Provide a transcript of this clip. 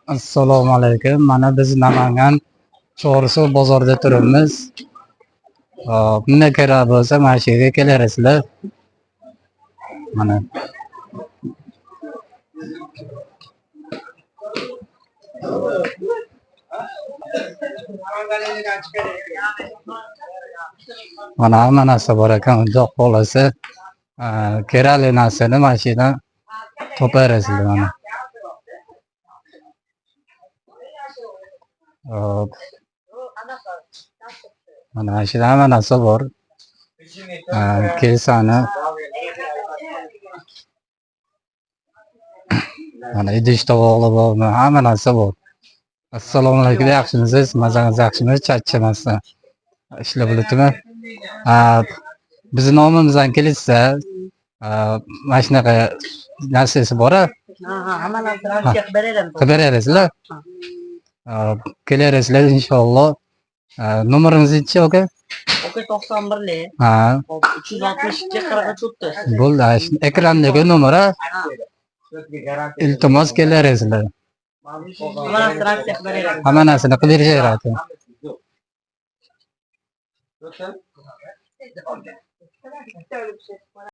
Assalomu alaykum. Mana biz Namangan Chorsu bozorida turibmiz. Hop, nima kerak bo'lsa mana shu yerga kelaverasizlar. Mana. Mana hamma narsa bor ekan, Xudo xohlasa, kerakli narsani mana shu yerdan topaverasizlar mana. Hop. Mana shu yerda hamma narsa bor. Kelsani mana idish tovoqlar bormi, hamma narsa bor. Assalomu alaykum, yaxshimisiz? Mazangiz yaxshimi? Charchamasdan ishlar bo'libdimi? Bizni nomimizdan kelishsa, mana shunaqa narsasi bor a? Ha, hamma narsani qilib beramiz. Qilib berasizlar? Kelaverasizlar inshaalloh. Nomerimiz nechi aka? Aka 91lik. Ha, 362 43 30. bo'ldi. Shu ekrandagi nomer a? Iltimos kelaverasizlar. Hamma narsani qilib beramiz. Hamma narsani qilib berishaveradi.